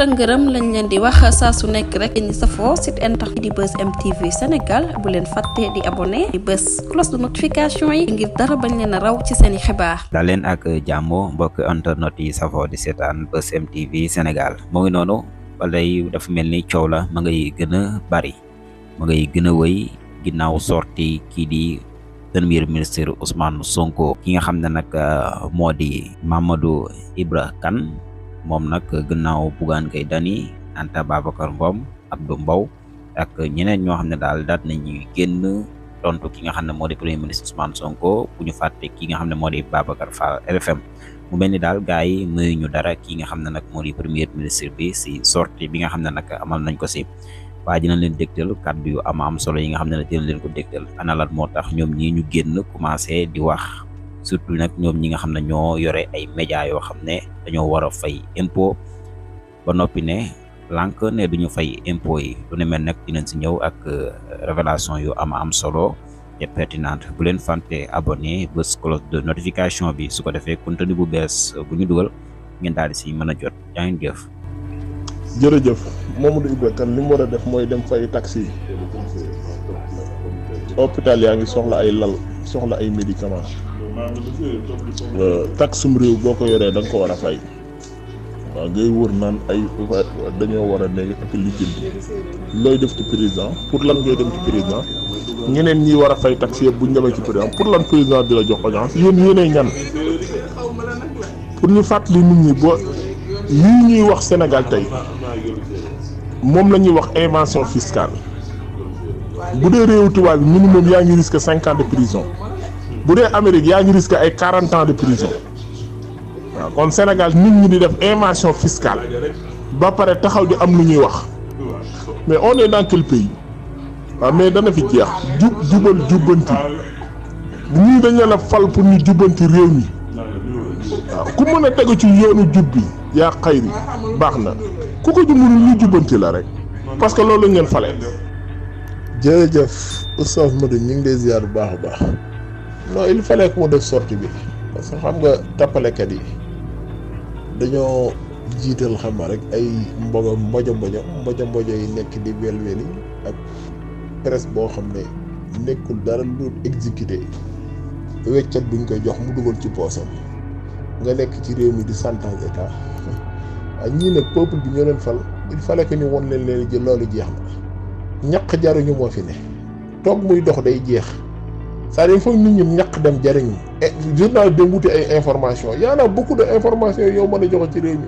ngërëm lañ leen di wax saa su nekk rek ñi safoo site internet di Buzz M TV Sénégal bu leen fàtte di abonné di bës cloche de notification yi ngir dara bañ leen a raw ci seeni xibaar. daal leen ak jàmm mbokk internet yi safoo di seetaan Buzz M TV Sénégal moo ngi noonu balay dafa mel ni coow la ma ngay gën a bari ma ngay gën a wëy ginnaaw sorti kii di premier ministre Ousmane Sonko ki nga xam ne nag moo di Mamadou Ibra Kane moom nag gannaaw Bougane Gueye Dany Anta Babacar Ngom Abdou Mbow ak ñeneen ñoo xam ne daal daat nañuy génn tontu ki nga xam ne moo di premier ministre Ousmane Sonko bu ñu fàtte ki nga xam ne moo di Babacar Fall RFM mu mel ni daal gars yi muy ñu dara ki nga xam ne nag moo di premier ministre bi si sortie bi nga xam ne nag amal nañ ko si waaye dinañ leen dégtal kàddu yu am solo yi nga xam ne dinañ leen ko dégtal ana lan moo tax ñoom ñii ñu génn commencé di wax surtout nag ñoom ñi nga xam ne ñoo yore ay médias yoo xam ne dañoo war a fay impôt ba noppi ne lànk ne duñu fay impôt yi lu ne mel nag dinañ si ñëw ak révélation yu am solo te pertinente bu leen fàtte abonné bës cloche de notification bi su ko defee contenu bu bees bu ñu dugal ngeen daal di si mën a jot yaa ngi jëf. jërëjëf Mamadou Ibra Kane li mu war a def mooy dem fay taxi yi hôpital yaa ngi soxla ay lal soxla ay médicaments taxum réew boo ko yoree da nga ko war a fay waaw ngay wër naan ay dañoo war a nekk ak liggéey looy def ci président pour lan ngay dem ci président ñeneen ñi war a fay taxi yëpp bu ñu demee ci président pour lan président di la jox audience yéenay ñan pour ñu fàttali nit ñi boo lii ñuy wax Sénégal tey moom la ñuy wax invention fiscale bu dee réewu tubaab bi minimum yaa ngi risque 5 ans de prison bu dee Amérique yaa ngi risque ay 40 ans de prison waaw kon Sénégal nit ñi di def invention fiscale ba pare taxaw di am lu ñuy wax mais on est dans quel pays waaw mais dana fi jeex jubal jubbanti ñii dañ leen a fal pour ñu jubbanti réew mi waaw ku mën a tegu ci yoonu jub bi yaa xayri baax na ku ko mënul ñu jubbanti la rek parce que loolu lañ leen falee. jërëjëf Oustaz Modou ñu ngi lay ziar bu baax a baax non il fallait que mu def sortie bi parce que xam nga tappalekat yi dañoo jiital xam nga rek ay mbojo yi nekk di welweli ak presse boo xam ne nekkul dara lu exécuté weccat buñ koy jox mu dugal ci poosam nga nekk ci réew mi di chantage état waaye ñii nag peuple bi ñoo leen fal il fallait que ñu won leen jël loolu jeex na ñaq jaruñu moo fi ne toog muy dox day jeex c'est-à-dire il faut nit ñi ñaq dem jariñu journal dem wuti ay information y en a beaucoup de information yow mën a joxe ci réew mi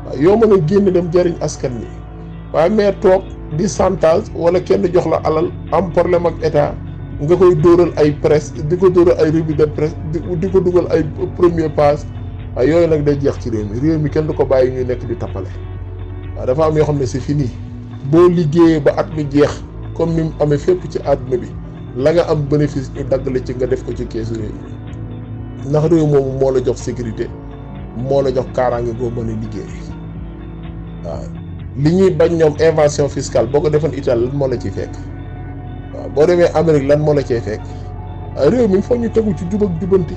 waaw yow mën a génn dem jariñ askan wi waaye mais toog di chantage wala kenn jox la alal am problème ak état nga koy dóoral ay presse di ko dóoral ay revue de presse di ko dugal ay premier page waaye yooyu nag day jeex ci réew mi kenn du ko bàyyi ñuy nekk di tappale waaw dafa am yoo xam ne c'est fini boo liggéeyee ba at mi jeex comme ni mu amee fépp ci àdduna bi la nga am bénéfice ñu dagg la ci nga def ko ci keesu réew mi ndax réew moomu moo la jox sécurité moo la jox kaaraange boo mën a liggéey waaw li ñuy bañ ñoom invention fiscale boo ko defoon Italie lan moo la ciy fekk waaw boo demee Amérique lan moo la cay fekk réew mi foog ñu tegu ci jub ak jubanti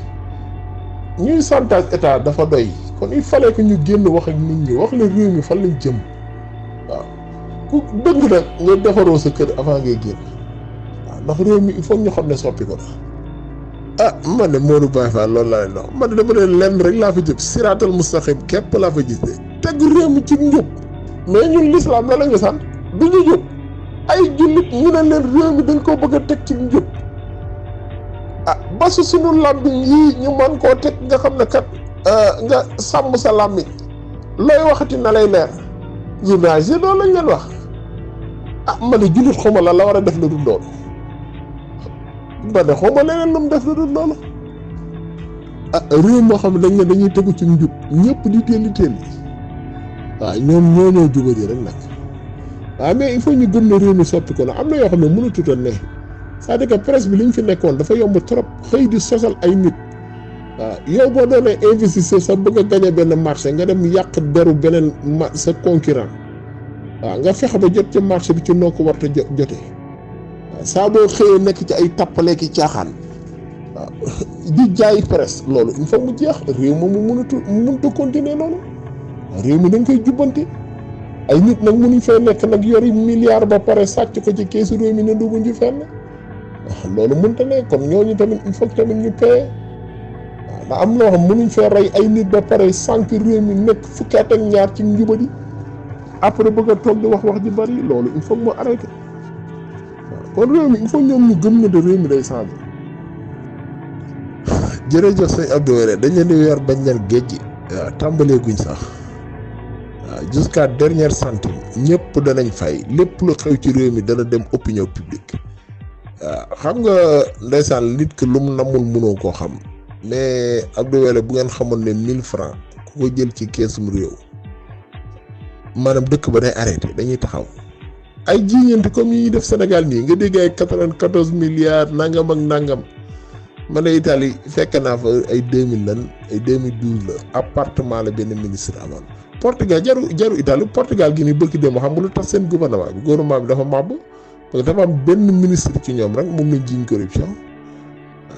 ñuy chantage état dafa doy kon il fallait que ñu génn wax ak nit ñi wax la réew mi fan lañ jëm waaw ku dëgg nag nga defaroo sa kër avant ngay génn waaw ndax réew mi il faut ñu xam ne soppi ko la man de Modou Baye Fall loolu laa leen wax man de dama leen lenn rek laa fa jëm siraatal mustaqim képp laa fa gis de tegu réew mi ci njub mais ñun l'islam la ñu sant du ñu jub ay jullit ñu ne leen réew mi dañ koo bëgg a teg ci njub ba su sunu làmmiñ yii ñu mën koo teg nga xam ne kat nga sàmm sa làmmiñ looy waxati na lay leer journaliste loolu lañ leen wax ma ne jullit xawma la war a def lu dul loolu ba ne xawma leneen lu mu def lu dul loolu réew moo xam ne dañ ne dañuy tegu ci njub ñëpp di téeli waaw ñoom ñoo jubadi rek nag waaw mais il faut ñu gëm ne réew mi soppi ko la am na yoo xam ne mënatut a ne c'est-à-dire que presse bi li ñu fi nekkoon dafa yomb trop xëy di sosal ay nit waaw yow boo doonee investisseur sax bëgg a gagné benn marché nga dem yàq deru beneen sa concurrent waaw nga fexe ba jot ci marché bi ci noo ko war a jotee waaw saa boo xëyee nekk ci ay tappale ki caaxaan waaw di jaay presse loolu il faut mu jeex réew moom mu mënut a continuer noonu réew mi dañ koy jubbanti ay nit nag mënuñ fay nekk nag yori milliard ba pare sàcc ko ci keesu réew mi ne dugguñ ci fenn loolu mënta ne kon ñooñu tamit il faut que tamit ñu paye da am loo xam mënuñ fee rey ay nit ba pare sànq réew mi nekk fukki at ak ñaar ci njubadi après bëgg a toog di wax ji bari loolu il faut que mu arrêté kon réew mi il faut ñoom ñu gëm ne de réew mi day changé. jërëjëf sëñ Abdou Wele dañ leen di weer bañ leen géej gi waaw tàmbalee guñ sax waaw jusqu'à dernière centime ñëpp danañ fay lépp lu xew ci réew mi dana dem opinion publique waaw xam nga ndeysaan nit ki lum namul mënoo koo xam mais Abdou Wele bu ngeen xamoon ne 1000 francs ku ko jël ci keesum réew maanaam dëkk ba day arrêté dañuy taxaw ay jiñeenti comme yi ñuy def Sénégal nii nga dégg ay 94 milliards nangam ak nangam ma ne Italie fekk naa fa ay 2000 lan ay 2012 la appartement la benn ministre amoon. Portugal jaru Italie Portugal gi ni bëgg dem xam nga lu tax seen gouvernement bi dafa màbb parce que dafa am benn ministre ci ñoom rek moom lañ jiñ corruption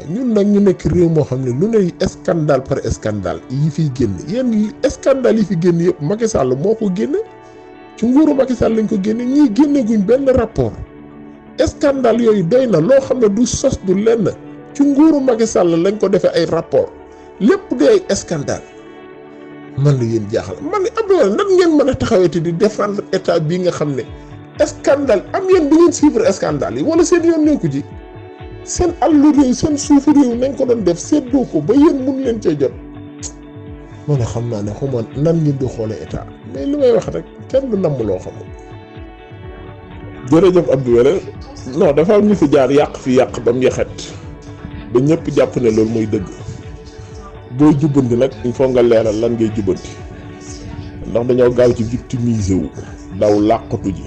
ñun nag ñu nekk réew moo xam ne lu ne scandale par scandale yi fiy génn yéen scandale yi fi génn yëpp Macky Sall moo ko génne ci nguuru Macky Sall lañ ko génne ñii génne guñ benn rapport scandale yooyu doy na loo xam ne du sos du lenn ci nguuru Macky Sall lañ ko defee ay rapport lépp di ay scandale man la yéen jaaxal man ne Abdoulaye nan ngeen mën a taxawete di défendre état bii nga xam ne scandale am yéen du ngeen suivre scandale yi wala seen yoon nekku ci seen àllu réew seen suufu réew nañ ko doon def seddoo ko ba yéen mun leen cee jot ma ne xam naa ne xuma nan ngeen di xoolee état mais li may wax rek kenn du namm loo xamul. jërëjëf Abdou Wele non dafa am ñu fi jaar yàq fi yàq ba mu yaxet ba ñëpp jàpp ne loolu mooy dëgg booy jubbanti nag il faut nga leeral lan ngay jubbanti ndax dañoo gaaw ci victimiser wu daw làqatu ji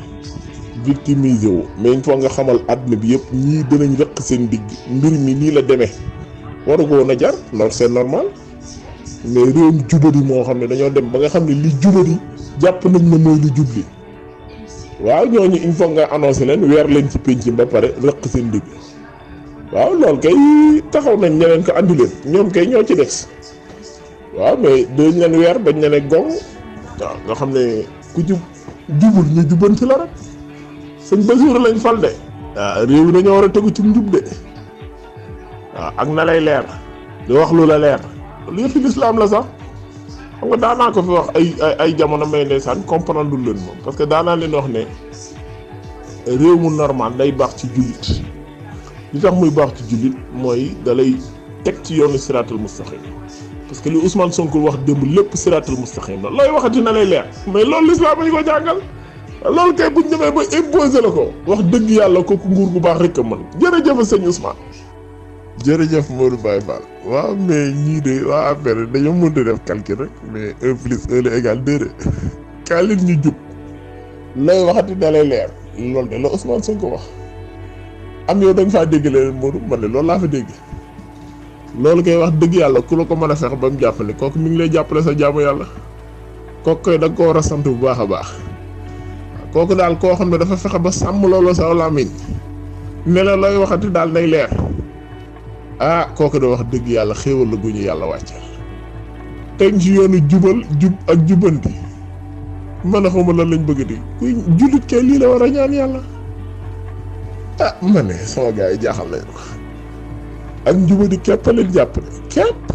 victimiser wu mais il faut nga xamal àdduna bi yëpp ñii dinañ rëq seen digg mbir mi nii la demee waru ko woon a jar loolu c'est normal mais réewum jubadi moo xam ne dañoo dem ba nga xam ne li jubadi jàpp nañ ne mooy lu jubli waaw ñooñu il faut nga annoncé leen weer leen ci penc ba pare rëq seen digg waaw loolu kay taxaw nañ ñeneen ko andi leen ñoom kay ñoo ci des waaw mais dañ leen weer bañ ne gong waaw nga xam ne ku jubul ñu jubanti la rek sëñ Basiru lañ fal de waaw réew mi dañoo war a tegu ci njub de waaw ak na lay leer di wax lu la leer lu yëpp lislaam la sax xam nga daanaa ko fi wax ay jamono may ndeysaan comprendre dul leen moom parce que daanaa leen wax ne réew mu normal day baax ci jullit li tax muy baax ci jullit mooy dalay teg ci yoonu siraatal mustaqim parce que li Ousmane Sonko wax démb lépp siraatal mustaqim la looy waxati na lay leer mais loolu lislaam ñu ko jàngal loolu kay buñ demee ba imposer la ko wax dëgg yàlla kooku nguur gu baax rek a mën jërëjëf sëñ Ousmane. jërëjëf Modou Baye Fall waaw mais ñii de waa affaire dañoo mënut a def calcul rek mais 1 plus 1 la égal 2 de kaa leen ñu jub looy waxati da lay leer loolu de la Ousmane Sonko wax am yow da nga faa dégg leen Modou man de loolu laa fa dégg loolu koy wax dëgg yàlla ku la ko mën a fex ba mu jàppale kooku mi ngi lay jàppale sa jaamu yàlla kooku koy da nga ko war a sant bu baax a baax kooku daal koo xam ne dafa fexe ba sàmm loolu sa làmmiñ ne la looy waxati daal day leer ah kooku da wax dëgg yàlla xéewal la gu ñu yàlla wàccal teg ci yoonu jubal jub ak jubanti mën a xawma lan lañ bëgg di kuy jullit kay lii la war a ñaan yàlla ah ma ne sama gars yi jaaxal nañu ak njubadi képp leen jàpp ne képp